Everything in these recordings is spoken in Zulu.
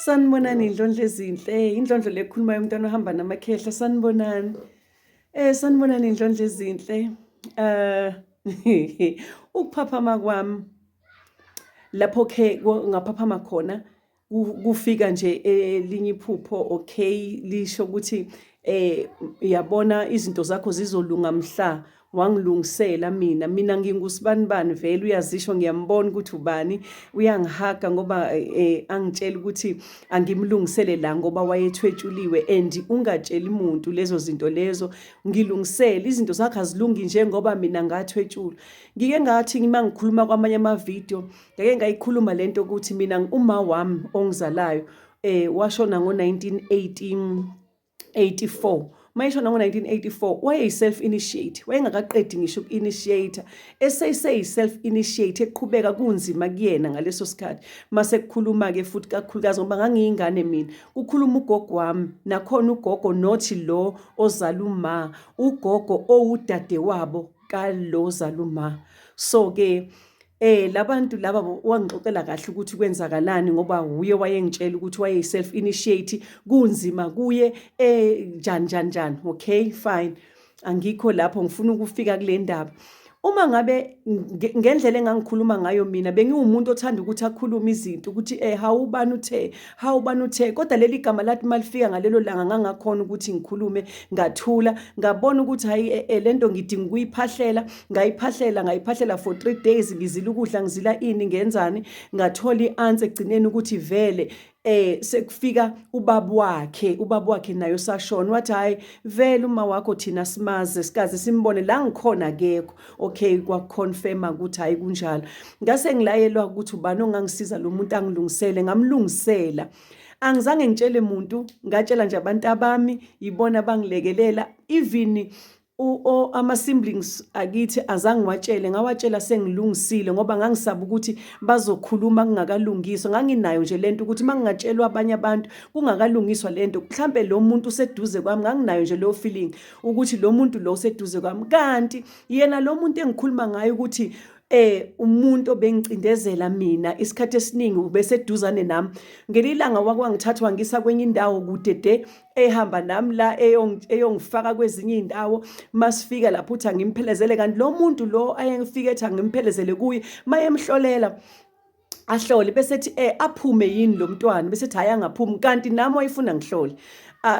Sanibonani indlondlo ezinhle, indlondlo le ekhulumayo umntwana ohamba namakhehla, sanibonani. Sanibonani indlondlo ezinhle. Ukuphaphama kwami lapho ke ngaphaphama khona kufika nje elinye iphupho, okay, lisho ukuthi yabona izinto zakho zizolunga mhla wangilungisela mina. Mina ngingusibanibani vele uyazisho, ngiyambona ukuthi ubani, uyangihaga ngoba angitshela ukuthi angimlungisele la ngoba wayethwetshuliwe and ungatsheli muntu lezo zinto lezo, ngilungisele izinto zakhe azilungi njengoba mina ngathwetshulwa. Ngike ngathi uma ngikhuluma kwamanye amavidiyo, ngake ngayikhuluma lento ukuthi mina uma wami ongizalayo washona ngo-1984. Mayeshona ngo-1984 wayeyi-self initiate, wayengakaqedi ngisho uku-initiate, eseyiseyi-self initiate eqhubeka kunzima kuyena ngaleso sikhathi. Mase kukhuluma-ke futhi kakhulukazi ngoba ngangiyingane mina, kukhuluma ugogo wami, nakhona ugogo nothi lo ozala uma, ugogo owudadewabo kalo ozala uma. So-ke labantu laba wangixoxela kahle ukuthi kwenzakalani ngoba wuye wayengitshela ukuthi wayeyi self initiate, kunzima kuye njani njani njani. Okay, fine, angikho lapho, ngifuna ukufika kule ndaba. Uma ngabe ngendlela engangikhuluma ngayo mina bengiwumuntu othanda ukuthi akhulume izinto ukuthi hawubani uthe, hawubani uthe, kodwa leli gama lathi malifika ngalelo langa ngangakhona ukuthi ngikhulume, ngathula, ngabona ukuthi hayi lento ngidinga ukuyiphahlela, ngayiphahlela, ngayiphahlela for 3 days, ngizila ukudla, ngizila ini, ngenzani, ngathola i-answer ekugcineni ukuthi vele sekufika ubaba wakhe, ubaba wakhe naye usashona, wathi hayi vele uma wakho thina simaze sikaze simbone la ngikhona akekho. Okay, kwaconfirma ukuthi hayi kunjalo. Ngase ngilayelwa ukuthi ubani ongangisiza lo muntu angilungisele, ngamlungisela. Angizange ngitshele muntu, ngatshela nje abantu abami, yibona bangilekelela, even ama-siblings akithi azange ngiwatshele, ngawatshela sengilungisile ngoba ngangisaba ukuthi bazokhuluma kungakalungiswa. Nganginayo nje lento ukuthi uma ngingatshelwa abanye abantu kungakalungiswa lento, mhlampe lo muntu useduze kwami, nganginayo nje leyo feeling ukuthi lo muntu lo useduze kwami. Kanti yena lo muntu engikhuluma ngaye ukuthi umuntu obengicindezela mina isikhathi esiningi ubeseduzane nami, ngelinye ilanga wakwangithatha wangisa kwenye indawo kude de, ehamba nami la eyongifaka kwezinye iy'ndawo. Masifika lapho uthi angimphelezele, kanti lo muntu lo ayengifike ethi angimphelezele kuye, mayemhlolela ahlole bese ethi aphume yini lo mntwana, bese ethi hhayi angaphumi, kanti nami wayefuna ngihlole,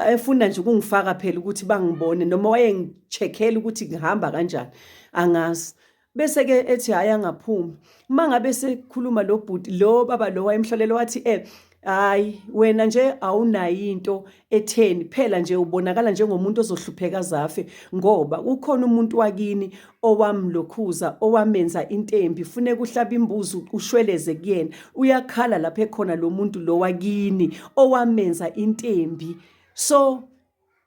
efuna nje ukungifaka phela ukuthi bangibone, noma wayengi-check-ela ukuthi ngihamba kanjani, angazi. Bese-ke ethi hhayi angaphumi. Uma ngabe sekhuluma lo bhuti, lo baba lo wayemhlolela wathi hhayi wena nje awunayo into etheni, phela nje ubonakala njengomuntu ozohlupheka azafe, ngoba kukhona umuntu wakini owamlokhuza, owamenza intembi, funeka uhlabe imbuzi ushweleze kuyena. Uyakhala lapho ekhona lo muntu lo wakini owamenza intembi. So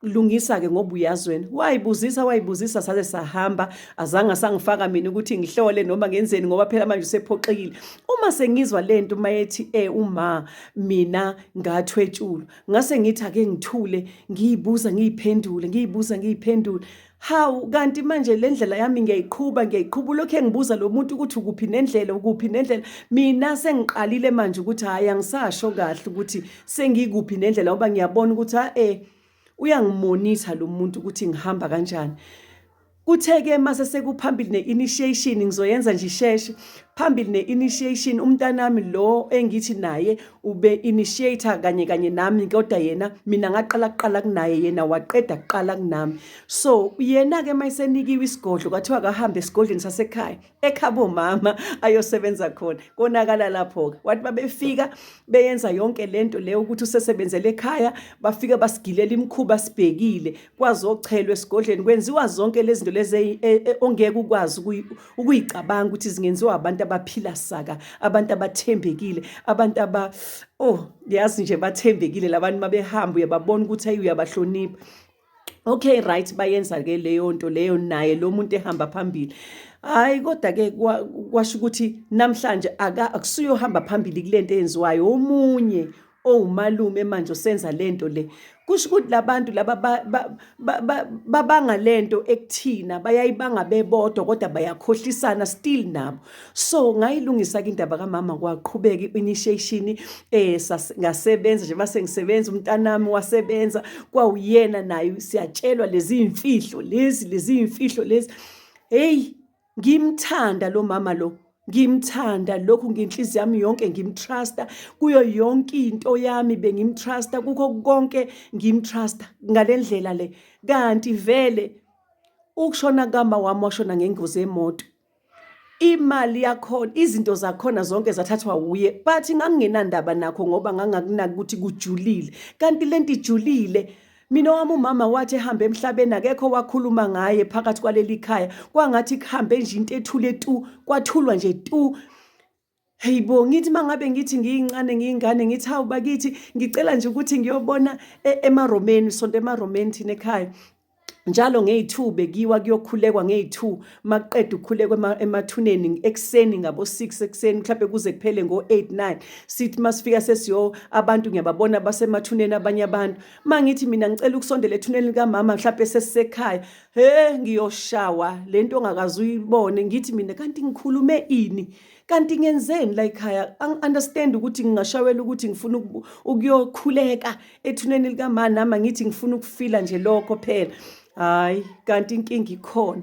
lungisa ke ngoba uyazi wena. Wayibuzisa, wayibuzisa saze sahamba, azange asangifaka mina ukuthi ngihlole noma ngenzeni ngoba phela manje usephoxekile. Uma sengizwa lento mayethi uma mina ngathwetshulwa, ngase ngithi ake ngithule, ngiyibuza ngiyiphendule, ngiyibuza ngiyiphendule. Hawu, kanti manje le ndlela yami ngiyayiqhuba, ngiyayiqhuba, ulokhu engibuza lo muntu ukuthi ukuphi nendlela, ukuphi nendlela. Mina sengiqalile manje ukuthi hhayi angisasho kahle ukuthi sengikuphi nendlela ngoba ngiyabona ukuthi uyangimonitha lo muntu ukuthi ngihamba kanjani. Kuthe-ke mase sekuphambili ne-initiation, ngizoyenza nje isheshe, phambili ne-initiation umntanami lo engithi naye ube initiator kanye kanye nami, kodwa yena mina ngaqala kuqala kunaye, yena waqeda kuqala kunami. So yena-ke mayesenikiwe isigodlo kwathiwa akahambe esigodlweni sasekhaya ekhabo mama ayosebenza khona, konakala lapho-ke. Wathi babefika beyenza yonke lento leyo ukuthi usesebenzele ekhaya, bafika basigilela imikhuba sibhekile, kwazochelwa esigodlweni, kwenziwa zonke lezi zinto lezi ongeke ukwazi ukuyicabanga ukuthi zingenziwa abantu abaphila saka, abantu abathembekile, abantu aba oh yazi nje bathembekile labantu, mabehamba uyababona ukuthi hayi uyabahlonipha. Okay, right, bayenza ke leyo nto leyo, naye lo muntu ehamba phambili. Hayi kodwa ke kwasho ukuthi namhlanje akusuye ohamba phambili kulento eyenziwayo, omunye owumalume manje osenza lento le. Kusho ukuthi labantu laba babanga lento ekuthina, bayayibanga bebodwa kodwa bayakhohlisana still nabo. So ngayilungisa ke indaba kamama, kwaqhubeka i-initiation, ngasebenza nje, mase ngisebenza umntanami wasebenza, kwawuyena naye siyatshelwa lezi imfihlo lezi, lezi imfihlo lezi. Hey, ngimthanda lo mama lo, ngimthanda lokhu ngenhliziyo yami yonke, ngimtrusta kuyo yonke into yami, bengimtrusta kukho konke, ngimtrusta ngalendlela le. Kanti vele ukushona kama wami, washona ngengozi yemoto, imali yakhona, izinto zakhona zonke zathathwa wuye, but ngangingenandaba nakho ngoba ngangakunaki ukuthi kujulile. Kanti lento ijulile. Mina wami umama wathi ehambe emhlabeni akekho wakhuluma ngaye phakathi kwaleli khaya, kwangathi kuhambe nje into ethule tu, kwathulwa nje tu. Hey bo, ngithi mangabe ngithi ngiyincane, ngiyingane, ngithi hawu bakithi, ngicela nje ukuthi ngiyobona emaRomeni, sonto emaRomeni thina ekhaya. Njalo ngeyi-2 bekiwa kuyokhulekwa ngeyi-2, makuqeda ukukhulekwa emathuneni ekuseni ngabo-6 ekuseni, mhlawumbe kuze kuphele ngo-8 9. Sithi masifika sesiyo, abantu ngiyababona basemathuneni abanye abantu. Mangithi mina ngicela ukusondela ethuneni likamama mhlawumbe sesisekhaya, he ngiyoshawa lento ongakaze uyibone. Ngithi mina kanti ngikhulume ini? Kanti ngenzeni la ekhaya? Angi-understand ukuthi ngingashawela ukuthi ngifuna ukuyokhuleka ethuneni likama, nami ngithi ngifuna ukufila nje lokho phela. Hayi, kanti inkinga ikhona.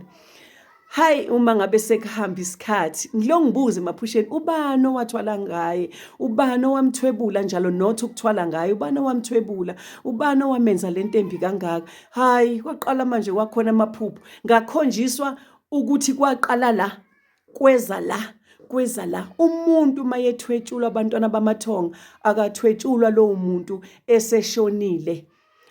Hayi, uma ngabe sekuhamba isikhathi ngilo ngibuze emaphusheni, ubani owathwala ngaye, ubani owamthwebula njalo, not ukuthwala ngaye, ubani owamthwebula, ubani owamenza lento embi kangaka? Hayi, kwaqala manje kwakhona amaphupho, ngakhonjiswa ukuthi kwaqala la, kweza la, kweza la. Umuntu mayethwetshulwa, abantwana bamathonga, akathwetshulwa lowo muntu eseshonile.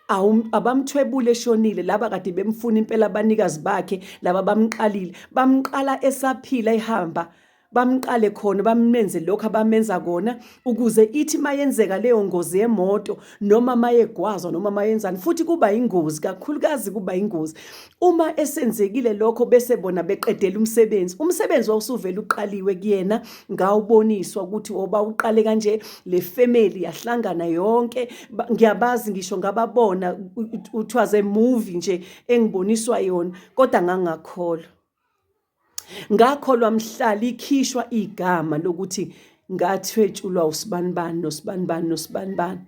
Abamthwebule eshonile. Laba kade bemfuna impela abanikazi bakhe, laba bamqalile, bamqala esaphila ehamba, bamqale khona, bamenze lokho abamenza kona, ukuze ithi mayenzeka leyo ngozi yemoto noma mayegwazwa noma mayenzani, futhi kuba ingozi kakhulukazi, kuba ingozi uma esenzekile lokho, bese bona beqedela umsebenzi. Umsebenzi wawusuvele uqaliwe kuyena, ngawuboniswa ukuthi oba uqale kanje. Le family yahlangana yonke, ngiyabazi ngisho ngababona, it was a movie nje engiboniswa yona, kodwa ngangakholwa. Ngakholwa mhla likhishwa igama lokuthi ngathwetshulwa usibanibani nosibanibani nosibanibani,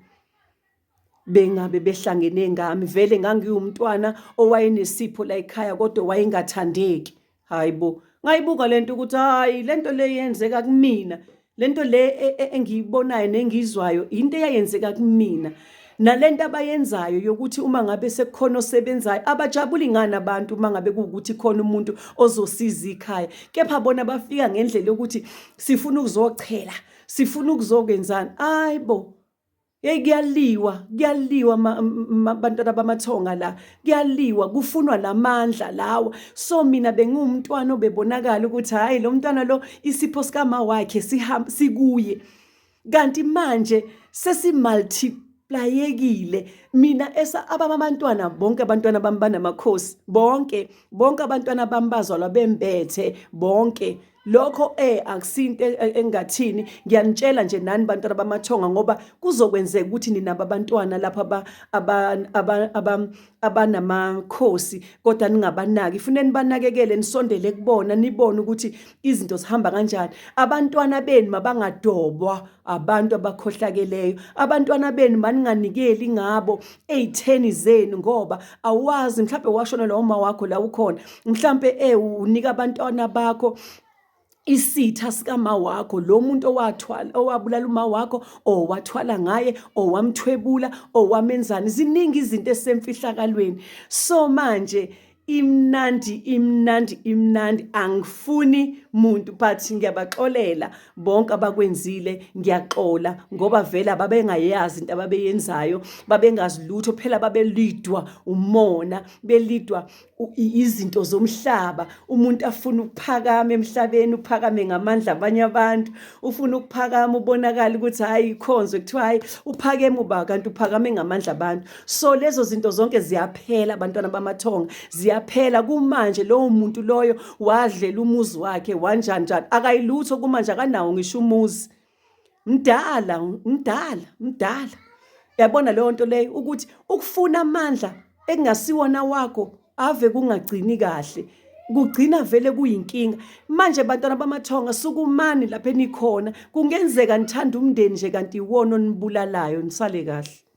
bengabe behlangene ngami. Vele ngangiwumntwana owayenesipho la ekhaya kodwa wayengathandeki. Hayi bo, ngayibuka lento ukuthi hayi, lento le yenzeka kumina, lento le engiyibonayo nengiyizwayo into eyayenzeka kumina. Nalento abayenzayo yokuthi uma ngabe sekukhona osebenzayo abajabuli ngani abantu, uma ngabe kuwukuthi khona umuntu ozosiza ikhaya, kepha bona bafika ngendlela yokuthi sifuna ukuzochela, sifuna ukuzokwenzani. Hayi bo, hey, kuyaliwa, kuyaliwa bantwana bamathonga la, kuyaliwa, kufunwa lamandla lawa. So mina bengiwumntwana obebonakala ukuthi hayi, lo mntwana lo isipho sikama wakhe sihamba sikuye, kanti manje sesimultiplayekile. Mina esa abamabantwana bonke, abantwana bami banamakhosi bonke, bonke abantwana bami bazalwa bembethe bonke. Lokho akusinto engathini, ngiyanitshela nje nani bantwana bamathonga, ngoba kuzokwenzeka ukuthi ninabo abantwana lapha abanamakhosi kodwa ningabanaki. Funeni nibanakekele, nisondele kubona, nibone ukuthi izinto zihamba kanjani. Abantwana benu mabangadobwa abantu abakhohlakeleyo, abantwana benu maninganikeli ngabo ey'theni zenu, ngoba awazi mhlawumbe washonelwa uma wakho la ukhona, mhlampe unika abantwana bakho isitha sikama wakho, lo muntu owathwala, owabulala uma wakho, owathwala ngaye, owamthwebula, owamenzani. Ziningi izinto esemfihlakalweni. So manje imnandi, imnandi, imnandi, angifuni muntu, but ngiyabaxolela bonke abakwenzile, ngiyaxola ngoba vele ababengayazi into ababeyenzayo, babengazi lutho phela, babelidwa umona, belidwa izinto zomhlaba. Umuntu afuna ukuphakama emhlabeni, uphakame ngamandla abanye abantu, ufuna ukuphakama ubonakala ukuthi hayi ikhonzwe, kuthiwa hayi uphakeme uba, kanti uphakame ngamandla abantu. So lezo zinto zonke ziyaphela, abantwana bamathonga, ziyaphela. Kumanje lowo muntu loyo wadlela umuzi wakhe wanjani njani, akayilutho kumanje, akanawo ngisho umuzi. Mdala, mdala, mdala. Yabona leyo nto leyo ukuthi ukufuna amandla ekungasiwona wakho ave kungagcini kahle. Kugcina vele kuyinkinga. Manje bantwana bamathonga sukumani lapho enikhona. Kungenzeka nithanda umndeni nje kanti iwona onibulalayo nisale kahle.